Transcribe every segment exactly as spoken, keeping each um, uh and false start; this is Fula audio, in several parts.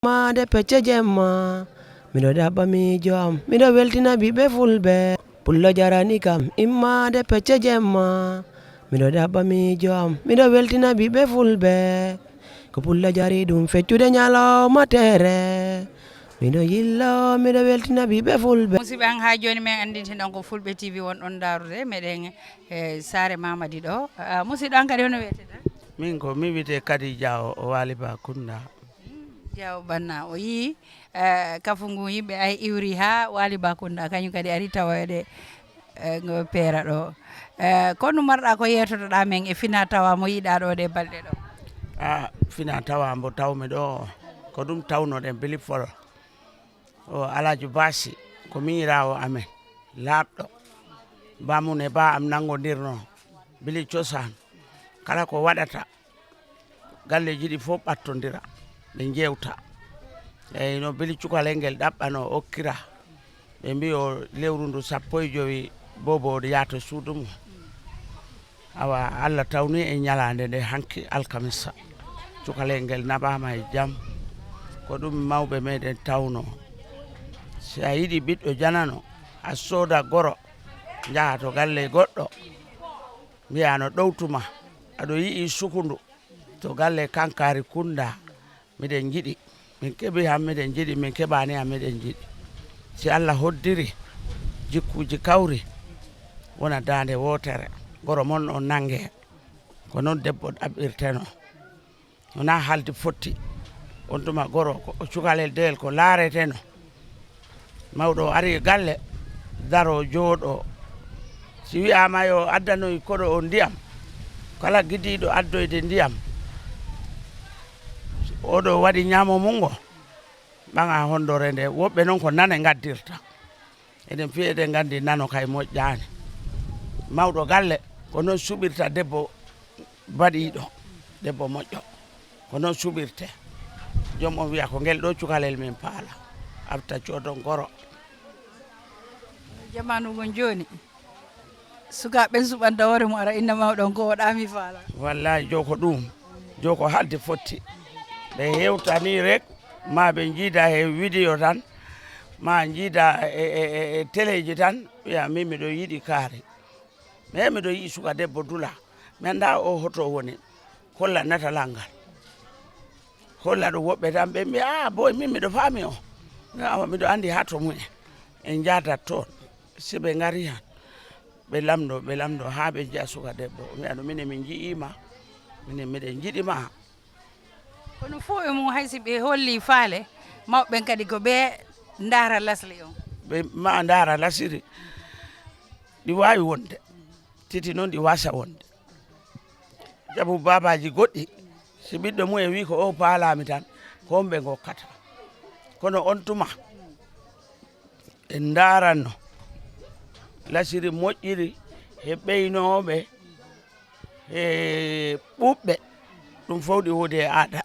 Immaade pecce jemma, miɗo ɗaɓɓa miijo am, miɗo weltina ɓiɓɓe fulɓe. Pullo jarani kam, immaade pecce jemma, miɗo ɗaɓɓa miijo am, miɗo weltina ɓiɓɓe fulɓe. Ko pullo jari ɗum feccude ñalawma tere, miɗo yillo, miɗo weltina ɓiɓɓe fulɓe. Musidɓe, an haa jooni men anndinti ɗon ko Fulɓe T V wonɗon ndaarude, meɗen e saare Mamadi ɗo. Ah, musidɗo, an kadi hono wiyetee? Min ko mi wiyetee Kadi Diaw, o Waali Ba Kunda. Diaw Banna, o yii, eh, kafu ngu yimɓe ay iwri haa Waali Ba Kunda, kañum kadi ari tawoyde, eh, ngo peera ɗo. Eh, ko ɗum marɗa ko yeetotoɗa men e fina tawa mo yiɗa ɗo ɗe balɗe ɗo? Ah, fina tawa mbo tawmi ɗo, ko ɗum tawnoɗen Bilipol. O Alaaji Baasi, ko miñiraawo amen, laaɓɗo. Bamum e ba am nanngondirno, bili cosaan. Kala ko waɗata, galleeji ɗi fof ɓattondira, ɓe njeewta. Eyi, no bili cukalel ngel ɗaɓɓano okkira. Ɓe mbi o lewru ndu sappo e jowi boobo o yaha to suudu mum. Awa, Allah tawni e ñalaande nde hanki alkamisa. Cukalel ngel naɓaama e jam. Ko ɗum mawɓe meɗen tawno. Si a yiɗi ɓiɗɗo janano, a sooda goro, njaha to galle goɗɗo. Mbiya no ɗowtuma, aɗo yi'i sukundu to galle Kankari Kunda. Miɗen njiɗi. Min keɓi han miɗen njiɗi, min keɓaani han miɗen njiɗi. Si Allah hoddiri, jikkuuji kawri, wona daande wootere. Goro mon on nannge. Ko noon debbo ɗaɓɓirteno. Wona haalde fotti. On tuma goro, ko cukalel deel ko laareteno. Mawɗo o ari e galle, daro jooɗo. Si wi'aama yo addanoy koɗo o ndiyam, kala gidiiɗo addoyde ndiyam, oɗo waɗi ñaamo mum ngo, ɓaŋa honndore nde. Woɓɓe noon ko nane ngaddirta. Eɗen piya eɗen nganndi nano kay moƴƴaani. Mawɗo galle ko noon suɓirta debbo baɗiiɗo, debbo moƴƴo. Ko noon suɓirte. Joom on wiya ko ngel ɗo cukalel min paala. Arta coodon goro. Jamaanu ngon jooni, sukaaɓe ɓen suɓanta hoore mum ara inna mawɗo on ko oɗa mi faala. Wallahi, jo ko ɗum. Jo ko haalde fotti. Ɓe hewtani rek, ma ɓe njiida he vidéo tan, ma njiida e, e, e, e teleeji tan, wiya min miɗo yiɗi kaari. Mais miɗo yiɗi suka debbo dula. Mi annda o hoto woni. Kolla natalal ngal. Holla ɗo woɓɓe tan ɓe mbiya, "Ah, boy, min miɗo faami o." Mi wiya, "Awa, miɗo anndi haa to mumen." En njaadat toon. Si ɓe ngari han, ɓe lamndo, ɓe lamndo haa ɓe njiya suka debbo. O wiya ɗum, "Minen min nji'ii ma. Minen miɗen njiɗi ma." Kono fof e mum, hay si ɓe holli faale, mawɓe ɓen kadi ko ɓe ndaara lasli on. Ɓe ma ndaara lasiri. Ɗi waawi wonde. Titi noon ɗi waasa wonde. Sabu baabaaji goɗɗi, si ɓiɗɗo mum en wii ko o paalaami tan, ko on ɓe ngokkata. Kono on tuma, en ndaaranno lasiri moƴƴiri he ɓeynooɓe, he ɓuuɓɓe, ɗum fof ɗi woodi e aada.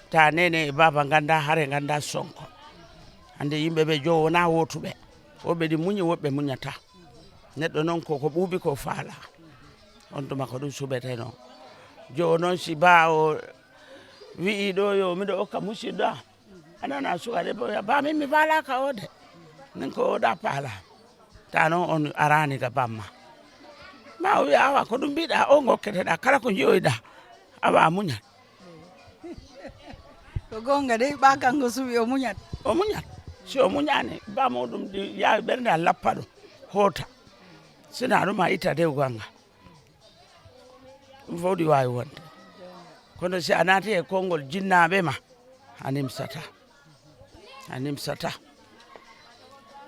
Ta neene e baaba ngannda hare, ngannda sonko. Hannde yimɓe ɓe jowo wonaa wootuɓe. Woɓɓe ɗi muñi, woɓɓe muñata. Neɗɗo noon ko ko ɓuuɓi ko faala. On tuma ko ɗum suɓeteno. Jowo noon si baa o wi'i ɗo yo miɗo okka musidɗo am. A nana suka debbo wiya, "Ba min mi faalaaka o de. Min ko oɗa paala." Ta noon on araani ga bamma. Ma o wiya, "Awa ko ɗum mbiɗa o ngokketeɗa kala ko njiyoyɗa." Awa a muñat. Ko goonga dey, ɓa kanko suɓi o muñat. O muñat. Si o muñaani, ba muɗum ɗi yaawi ɓernde a lappa ɗum. Hoota. Sina ɗum a itta dewgal ngal. Ɗum fof ɗi waawi wonde. Kono si a naati e konngol jinnaaɓe ma, a nimsata. A nimsata.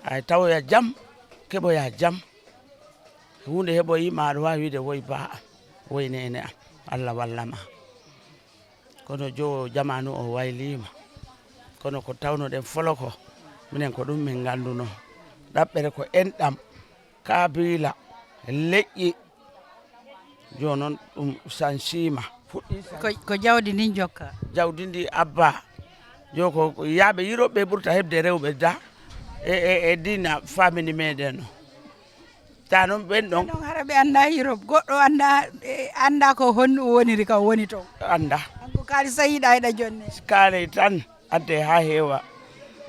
Ay tawoya jam, keɓoya jam. Huunde heɓoyi ma aɗa waawi wiide woy ba am, woy neene am. Allah walla ma. Kono jowo jamaanu o wayliima. Kono ko tawnoɗen folo ko, minen ko ɗum min ngannduno. Ɗaɓɓere ko enɗam, kaabila, leƴƴi. Jooni noon ɗum sansiima, fuɗɗii sansiima. Ko, ko jawdi ndin jokka? Jawdi ndi abba. Jo ko yaaɓe yiroɓe ɓurta heɓde rewɓe da e, e, e diina famini meɗen o. Ta noon ɓen ɗon. Ɗon hara ɓe annda Europe. Goɗɗo annda, e, annda ko honno o woniri ka o woni toon. Annda. Kanko kaali sayiɗa eɗa jonne. Kaali tan. Adde haa heewa.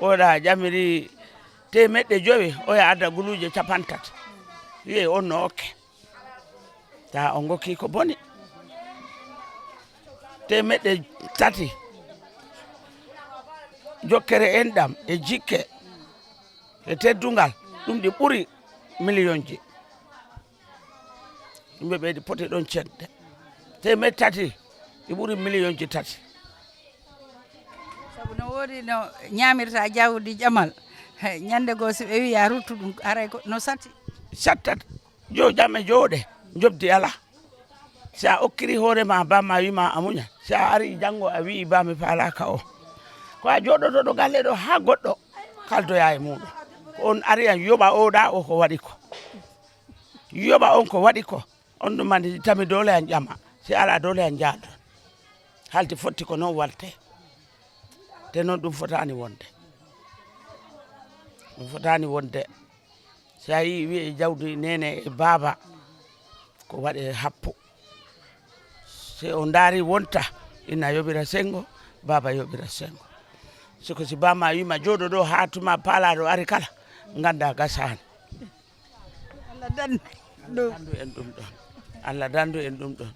Oɗa ƴamiri teemeɗɗe jowi, oya adda guluuje capantati. Wi'e on no okke. Taa on ngokki ko boni. Teemeɗɗe tati. Jokkere enɗam e jikke e teddungal, ɗum ɗi ɓuri miliyonji. Yimɓe ɓe ɗi poti ɗon ceɗɗe. Teemeɗɗe tati, ɗi ɓuri miliyonji tati. Sabu no woodi no ñaamirta jawdi jamal. He, ñande goo si ɓe wi'i a ruttu ɗum, haray ko no satti. Sattat, jo jamme jooɗe, njobdi alaa. Si a okkiri hoore ma, bamma wi'ma a muña. Si a ari janngo a wi'i ba mi faalaaka o. Ko a jooɗoto ɗo galle ɗo haa goɗɗo kaldoya e muuɗum. Ko on ari an yoɓa o ɗa o ko waɗi ko. Yoɓa on ko waɗi ko. On ɗum mandi tami doole an ƴama. Si alaa doole an jaadon. Halti fotti ko noon walte. Te noon ɗum fotaani wonde. Ɗum fotaani wonde. Si a yii wi'e jawdi neene e baaba, ko waɗe happu. Si o ndaari wonta, ina yoɓira senngo, baaba yoɓira senngo. Siko si bamma wi'ma jooɗo ɗo haa tuma paalaaɗo ari kala, ngannda gasaani. Allah dandu ɗum. Dandu en ɗum ɗon. Allah dandu en ɗum ɗon.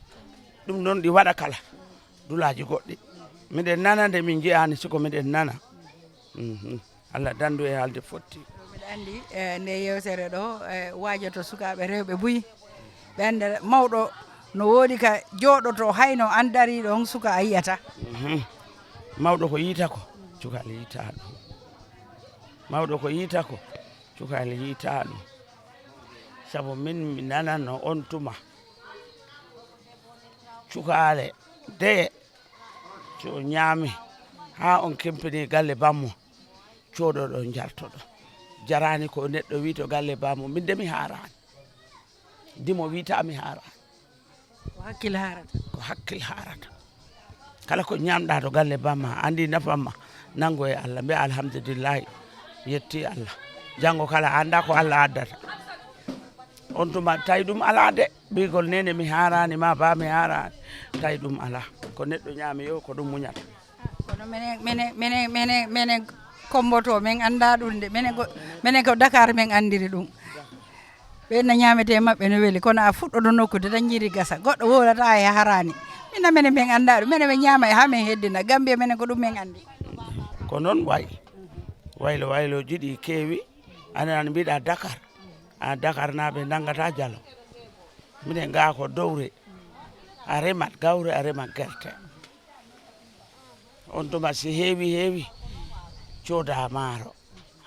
Ɗum noon ɗi waɗa kala. Dulaaji goɗɗi. Miɗen nana nde min nji'aani, siko miɗen nana. Mhm. Allah dandu e haalde fotti. Miɗo anndi, eh, nde yewtere ɗo, eh, waajoto sukaaɓe rewɓe buy. Ɓe annda mawɗo no woodi ka jooɗoto hayno an dariiɗo on suka a yi'ata. Mhm. Mawɗo ko yi'ata ko, cukalel yi'ata ɗum. Mawɗo ko yi'ata ko, cukalel yi'ata ɗum. Sabu min mi nananno on tuma. Cukaale deye, si on ñaami haa on kempini galle bammo, coodoɗo njartoɗo. Jaraani ko neɗɗo wi'to galle bammo, min de mi haaraani. Dimo wi'ta mi haaraani. Ko hakkil haarata. Ko hakkil haarata. Kala ko ñaamɗa to galle bamma, anndi nafamma, nanngo e Allah, mbi'a alhamdulillahi, yetti Allah. Janngo kala a annda ko Allah addata. On tuma tawi ɗum alaa de, ɓiygol nene mi haaraani ma, ba mi haaraani, tawi ɗum alaa. Ko neɗɗo ñaami yo, ko ɗum muñata. Kono menen, menen, menen, menen, menen Kommboto, men annda ɗum de. Menen ko, menen ko Dakar men anndiri ɗum. Ɓeen na ñaametee maɓɓe no weli, kono a fuɗɗoto nokkude tan ñiri gasa. Goɗɗo wowlata e haraani. Min na menen men annda ɗum. Menen ɓe ñaama e haa men heddina. Gambia menen ko ɗum men anndi. Ko noon wayi. Waylo waylooji ɗi keewi. Anen ana mbiɗa Dakar. A Dakar naaɓe nanngata jalo. Minen ngaa ko dowre. A remat gawre, a remat gerte. On tuma si heewi, heewi, cooda maaro.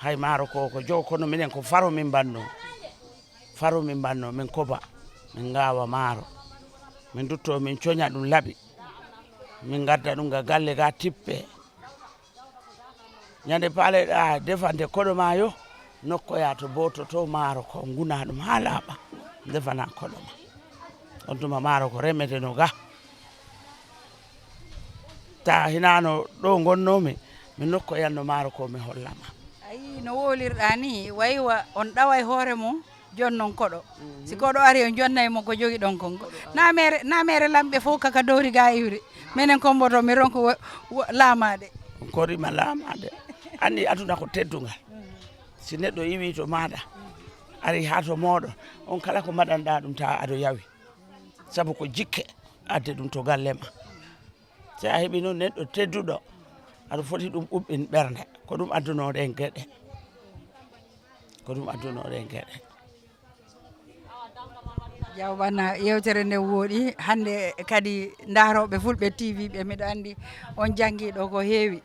Hay maaro ko, ko jow, kono minen ko faro min mbanno. Faro min mbanno, min koba, min ngaawa maaro. Min ndutto, min coña ɗum laɓi. Min ngadda ɗum ga galle ga tippe. Ñande paaleɗa defande koɗo ma yo, nokkoya to booto to maaro ko nguna ɗum haa laaɓa. Ndefana koɗo ma. On tuma maaro ko remete no ga. Ta hinano ɗo ngonnomi, mi nokkoyanno maaro ko mi hollama. Ayi, no wowlirɗa ni, wayi wa on ɗawa e hoore mum, jonnon koɗo. Si koɗo ari, on jonnay mo ko jogiɗon kon. Na mere, na mere lamɓe fof kaka dowri ga iwri. Menen Kommboto, mi ronko wo-, wo-, laamaade. On korima laamaade. Anni aduna ko teddungal. Si neɗɗo iwi to maɗa, ari haa to moɗon, on kala ko mbaɗanɗa ɗum, ta aɗo yawi. Sabu ko jikke adde ɗum to galle ma. Si a heɓi noon neɗɗo tedduɗo, aɗa foti ɗum uɓɓin ɓernde. Ko ɗum adduno ɗen geɗe. Ko ɗum adduno ɗen geɗe. Jawbana, yewtere nde wooɗi. Hannde kadi ndaarooɓe Fulɓe T V ɓe, miɗo anndi on janngiiɗo ko heewi.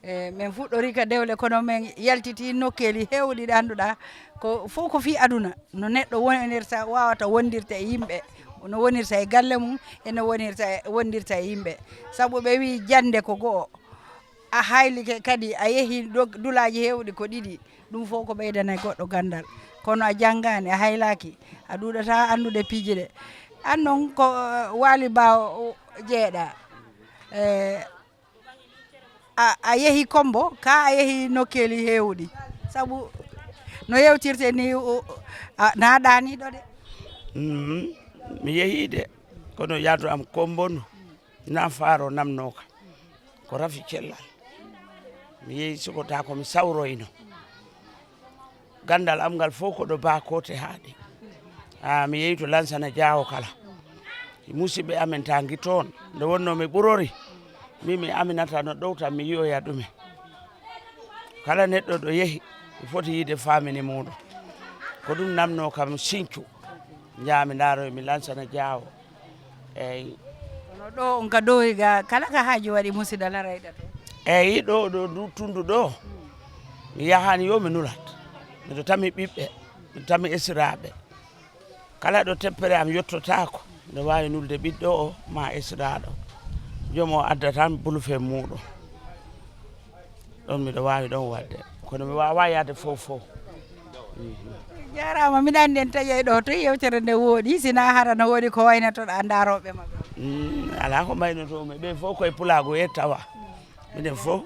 E, min fuɗɗori ka dewle, kono min yaltiti nokkeeli heewɗi ɗi annduɗaa ko fof ko fii aduna. No neɗɗo wonirta, waawata wondirde e yimɓe, no wonirta e galle mum, e no wonirta, wondirta e yimɓe. Sabu ɓe wii jannde ko go'o. A haylike kadi, a yehi dog-, dulaaji heewɗi ko ɗiɗi. Ɗum fof ko ɓeydanay goɗɗo ganndal. Kono a janngaani, a haylaaki, a ɗuuɗataa anndude piiji ɗe. Aan noon ko, eh, Waali Baawo jeeɗa. Eh, a, a yehi Kommbo, ka a yehi nokkeeli heewɗi. Sabu no yewtirte ni, o, o, a, na ɗaaniiɗo de. Mhm. Mi yehi de, kono yaadu am Kommbo no, na faaro namnooka. Ko rafi cellal. Mi yehi Sokota ko mi sawroyno. Ganndal am ngal fof ko ɗo Ba Koote haaɗi. Ah, mi yehi to Lansana Jaawo kala. Musidɓe amen taa ngi toon, nde wonnoo mi ɓurori, min mi Aminata no ɗowta mi yiyoya ɗumen. Kala neɗɗo ɗo yehi, mi foti yiide famini muuɗum. Ko ɗum namnoo kam Sinthiou. Njaami ndaaroy mi Lansana Jaawo. Eeyi. Kono ɗo on ka ɗo ga kala ka haaju waɗi musidɗo larayɗa to. Eeyi, ɗo, ɗo, ɗo tundu ɗo, mi yahaani yo mi nulat. Miɗo tami ɓiɓɓe, miɗo tami esiraaɓe. Kala ɗo teppere am yottotaako, miɗo waawi nulde ɓiɗɗo o ma esiraaɗo. Joom o adda tan bulufe muuɗum. Ɗon miɗo waawi ɗon waɗde. Kono mi waawaa yahde fof fof. Jaaraama, miɗa anndi en taƴay ɗo to yewtere nde wooɗi, sina hara no wooɗi ko waynotoɗa ndarooɓe ma ɓe. Mm, alaa ko mbaynotomi. Ɓe fof koye pulaagu e tawa. Minen fof.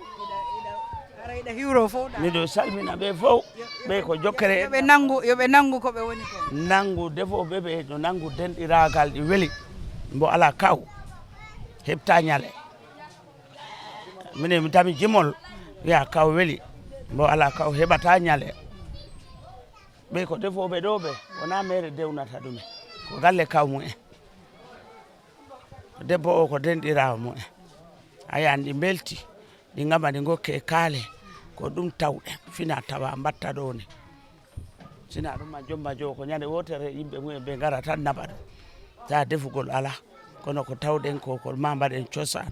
Ara iɗa hiwro fof ɗa. Miɗo salmina ɓe fof. Ɓe ko jokkere. Yo ɓe nanngu, yo ɓe nanngu ko ɓe woni ko. Nanngu defooɓe ɓe, no nanngu denɗiraagal ɗi weli. Mbo alaa kaw. Heɓta ñale. Minen mi tami jimol, wiya kaw weli. Mbo alaa kaw heɓata ñale. Ɓe ko defooɓe ɗo ɓe, wonaa meere dewnata ɗumen. Ko galle kaw mumen. Debbo o ko denɗiraawo mumen. A yiyaan ɗi mbelti, ɗi ngama ɗi ngokke kaale. Ko ɗum tawɗen, fina tawa mbatta ɗo ni. Sina ɗum ma jomma jo ko ñande wootere yimɓe mumen ɓe ngara tan naɓa ɗum. Ta defugol alaa, kono ko tawɗen ko, ko ma mbaɗen cosaan.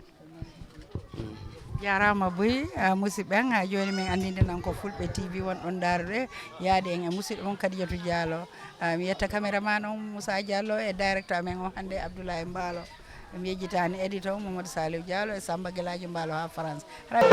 Jaaraama buy, ah, musidɓe, ah, jooni min anndinde nan ko Fulɓe T V won ɗon ndaarude, yaade en e musidɗo mon Kadijatu Diallo. Ah, mi yetta caméraman on Moussa Diallo e directeur amen on hannde Abdoulaye Mbaalo. Mi yejjitaani éditeur Mamadou Saliou Diallo e Samba Gelaajo Mbaalo haa France. Hara-